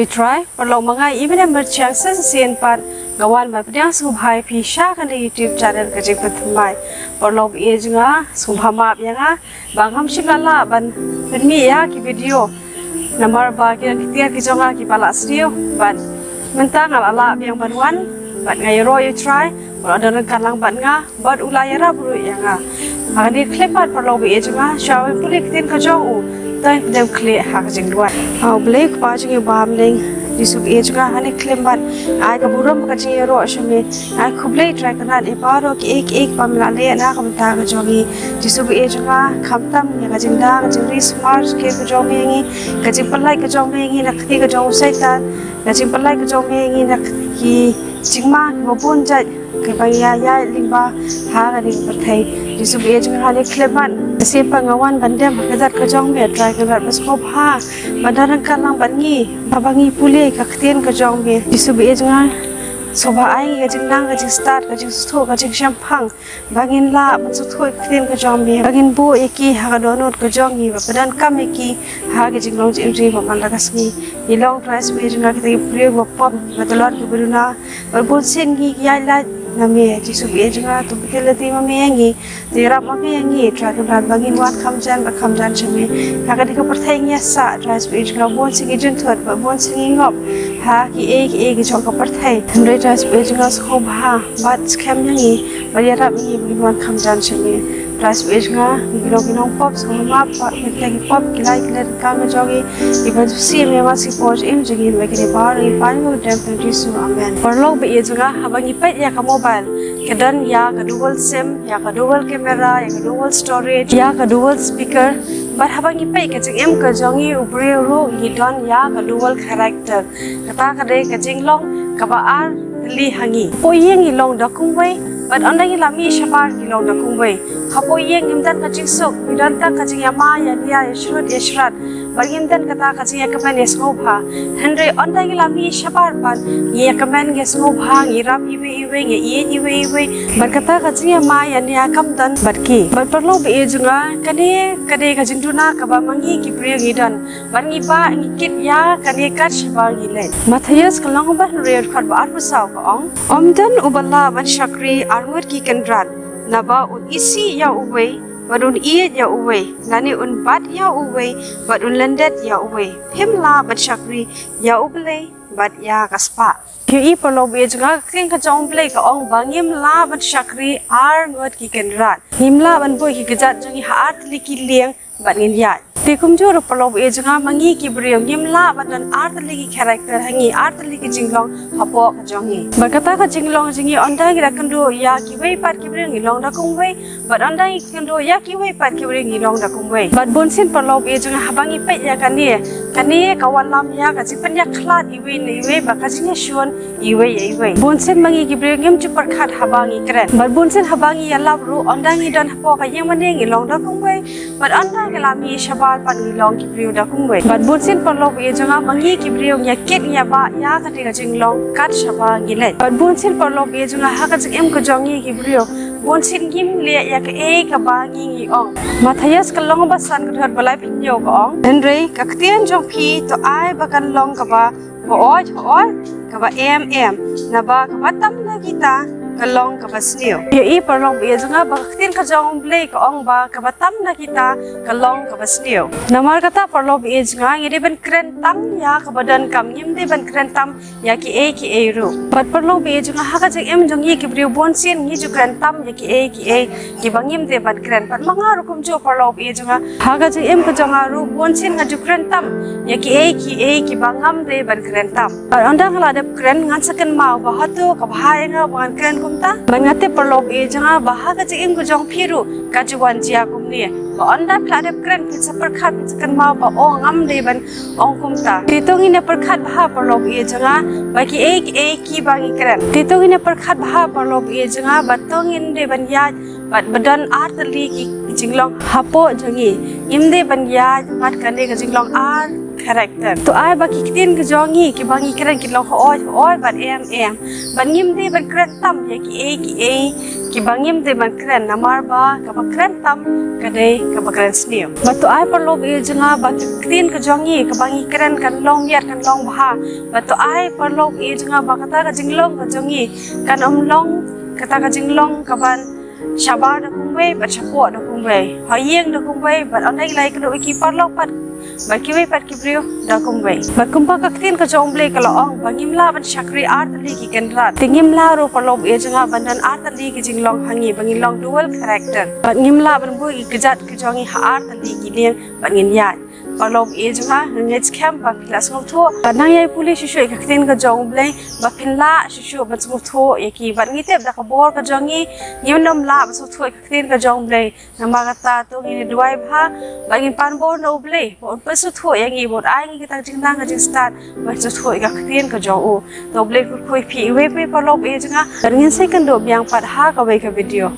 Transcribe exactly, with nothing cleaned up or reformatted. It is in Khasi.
Ïa u Trai, paralok ma nga i Mene Myrchiang sa shisien pat nga wan ban pdiang sngewbha ïa phi sha kane ka YouTube channel Ka Jingpynthymmai. Paralok ba ïeit jong nga, sngewbha map ïa nga ba ngam shym la lah ban pynmih ïa ki video namar ba ki don ki tiar ki jong nga kiba la sniew bad mynta nga la lah biang ban wan bad nga ïaroh ïa u Trai ba u la don ryngkat lang bad nga bad u la ïarap ruh ïa nga. Ha kane ka khyllipmat paralok ba ïeit jong nga, shuwa ban pule ïa ka ktien ka jong u, to ngin pdiang khlieh ha ka jingduwai. A U Blei Kpa jong ngi uba ha bneng, Jisu ba ïeit jong nga, ha kane ka khyllipmat nga ai ka burom ka jingïaroh sha me. Nga ai khublei Trai Kynrad ïa baroh kiei kiei kiba me la leh na ka bynta ka jong ngi. Jisu ba ïeit jong nga, khamtam ïa ka jingda ka jingri sumar skhem ka jong me ïa ngi, ka jingpynlait ka jong me ïa ngi na ka kti ka jong u Soitan, ka jingpynlait ka jong me ïa ngi na ki jingma kiba bun jait kiba ngi ïaid lyngba ha kane ka pyrthei. Jisu ba ïeit jong nga, ha kane ka khyllipmat shisien pat nga wan ban dem ha ka jaka ka jong me Trai Kynrad, ba sngewbha ban don ryngkat lang bad ngi haba ngi pule ïa ka ktien ka jong me. Jisu ba ïeit jong nga, sngewbha ai ngi ka jingnang, ka jingstad, ka jingsngewthuh, ka jingshemphang ba ngin lah ban sngewthuh ïa ka ktien ka jong me, ba ngin buh ïa ki ha ka dohnud ka jong ngi bad pyndonkam ïa ki ha ka jinglong jingri ba man la ka sngi. Ngi long Trai Jisu ba ïeit jong nga kita ki briew kiba pop, kiba tlot, kiba duna, bad bunsien ngi ïaid lait na me. Jisu ba ïeit jong nga, to pynkhiah lynti ma me ïa ngi, to ïarap ma me ïa ngi Trai Kynrad ba ngin wan kham jan bad kham jan sha me. Ha kane ka pyrthei ngi ïasah Trai Jisu ba ïeit jong nga, bunsien ngi jynthut bad bunsien ngi ngop ha kiei kiei ki jong ka pyrthei. Hynrei Trai Jisu ba ïeit jong nga, sngewbha bad skhem ïa ngi bad ïarap ïa ngi ba ngin wan kham jan sha me. Trai Jisu ba ïeit jong nga, ngi ki long ki nongpop, sngewbha map pat ïa kita ki pop, ki lait ki lait ryngkat ka jong ngi, kiba sngewsih ïa me ha ki por jingim jong ngi. Namar kine baroh ngi pan ïa u ha ka kyrteng Jisu. Amen. Paralok ba ïeit jong nga, haba ngi peit ïa ka mobile, ka don ïa ka dual sim, ïa ka dual camera, ïa ka dual storage, ïa ka dual speaker. Bad haba ngi peit ka jingim ka jong ngi u briew ruh ngi don ïa ka dual character. Kata ka dei ka jinglong kaba ar tylli ha ngi. Hapoh ïing ngi long da kumwei bad ynda ngi la mih shabar ngi long da kumwei. Hapoh ïing ngim don ka jingsuk, ngi don tang ka jingïamai ïania, ïashrut ïashrat, bad ngim don kata ka jingïakmen ïasngewbha. Hynrei ynda ngi la mih shabar pat ngi ïakmen ngi sngewbha, ngi ïarap iwei iwei, ngi ïeit iwei iwei, bad kata ka jingïamai ïania kam don bad ki. Bad paralok ba ïeit jong nga, kane ka dei ka jingduna kaba ma ngi ki briew ngi don. Bad ngi bah ngi kit ïa kane kat shaba ngi leit. Mathaios ka lynnong ba hynriew dkhot ba arphew saw ka ong, ym don uba lah ban shakri ar ngut ki kynrad, naba un isih ïa uwei bad un ïeit ïa uwei, lane un bat ïa uwei bad un lyndet ïa uwei. Phim lah ban shakri ïa U Blei bad ïa ka spah. Ïohi paralok ba ïeit jong nga, ka ktien ka jong U Blei ka ong ba ngim lah ban shakri ar ngut ki kynrad. Ngim lah ban buh ki kjat jong ngi ha ar tylli ki lieng bad ngin ïaid. Te kumjuh ruh paralok ba ïeit jong nga, ma ngi ki briew ngim lah ban don ar tylli ki character ha ngi, ar tylli ki jinglong hapoh ka jong ngi. Bad kata ka jinglong jong ngi, ynda ngi da kynduh ïa kiwei pat ki briew ngi long da kumwei, bad ynda ngi kynduh ïa kiwei pat ki briew ngi long da kumwei. Bad bunsien paralok ba ïeit jong nga, haba ngi peit ïa kane, kane ka wallam ïa ka jingpynïakhlad iwei na iwei bad ka jingïashun iwei ïa iwei. Bunsien ma ngi ki briew ngim ju pyrkhat haba ngi kren. Bad bunsien haba ngi ïalap ruh, ynda ngi don hapoh ka ïingmane ngi long da kumwei, bad ynda ngi la mih shabar pat ngi long ki briew da kumwei. Bad bunsien paralok ba ïeit jong nga, ma ngi ki briew ngi ïakit ngi ïabah ïa kata ka jinglong kat shaba ngi leit. Bad bunsien paralok ba ïeit jong nga, ha ka jingim ka jong ngi ki briew, bunsien ngim leh ïa kaei kaba ngi ngi ong. Mathaios ka lynnong ba san ka dkhot ba laiphew hynñiew ka ong, hynrei ka ktien jong phi to ai ba kan long kaba hooid hooid, kaba em em, naba kaba tam na kita ka long kaba sniew. Ïohi paralok ba ïeit jong nga, ba ka ktien ka jong U Blei ka ong ba kaba tam na kita ka long kaba sniew. Namar kata paralok ba ïeit jong nga, ngi dei ban kren tam ïa kaba donkam, ngim dei ban kren tam ïa kiei kiei ruh. Bad paralok ba ïeit jong nga, ha ka jingim jong ngi ki briew bunsien ngi ju kren tam ïa kiei kiei kiba ngim dei ban kren. Bad ma nga ruh kumjuh paralok ba ïeit jong nga, ha ka jingim ka jong nga ruh bunsien nga ju kren tam ïa kiei kiei kiba ngam dei ban kren tam. Bad ynda nga la dep kren ngan sa kynmaw ba hato ka bha ïa nga ba ngan kren kumta. Bad nga tip paralok ba ïeit jong nga, ba ha ka jingim ka jong phi ruh ka ju wan jia kumne. Ba ynda phi la dep kren phin sa pyrkhat, phin sa kynmaw ba o ngam dei ban ong kumta. Te to ngin ïa pyrkhat bha paralok ba ïeit jong nga ba kiei kiei kiba ngi kren. Te to ngin ïa pyrkhat bha paralok ba ïeit jong nga ba to ngin dei ban ïaid bad ba don ar tylli ki jinglong hapoh jong ngi. Ngim dei ban ïaid bad kane ka jinglong ar character. To ai ba ki ktien ka jong ngi kiba ngi kren ki long hooid hooid bad em em. Bad ngim dei ban kren tam ïa kiei kiei kiba ngim dei ban kren, namar ba kaba kren tam ka dei kaba kren sniew. Bad to ai paralok ba ïeit jong nga ba ka ktien ka jong ngi kaba ngi kren kan long miat, kan long bha. Bad to ai paralok ba ïeit jong nga ba kata ka jinglong ka jong ngi kan ym long kata ka jinglong kaban shabar da kumwei bad shapoh da kumwei, ha ïing da kumwei bad ynda ngi la ïakynduh ïa ki paralok pat bad kiwei pat ki briew da kumwei. Bad kumba ka ktien ka jong U Blei ka la ong ba ngim lah ban shakri ar tylli ki kynrad, te ngim lah ruh paralok ba ïeit jong nga ban don ar tylli ki jinglong ha ngi, ba ngin long dual character. Bad ngim lah ban buh ïa ki kjat ka jong ngi ha ar tylli ki liang bad ngin ïaid. Paralok ba ïeit jong nga, nga ngeit skhem ba phi la sngewthuh. Bad nang ïai pule shuh shuh ïa ka ktien ka jong U Blei ba phin lah shuh shuh ban sngewthuh ïa ki. Bad ngi tip da ka bor ka jong ngi, ngim nym lah ban sngewthuh ïa ka ktien ka jong U Blei. Namar kata to ngin duwai bha bad ngin pan bor na U Blei ba un pynsngewthuh ïa ngi, ba un ai ngi kita ka jingnang ka jingstad ban sngewthuh ïa ka ktien ka jong u. To U Blei kyrkhu ïa phi iwei pa iwei paralok ba ïeit jong nga. Bad ngin sa ïakynduh biang pat ha kawei ka video.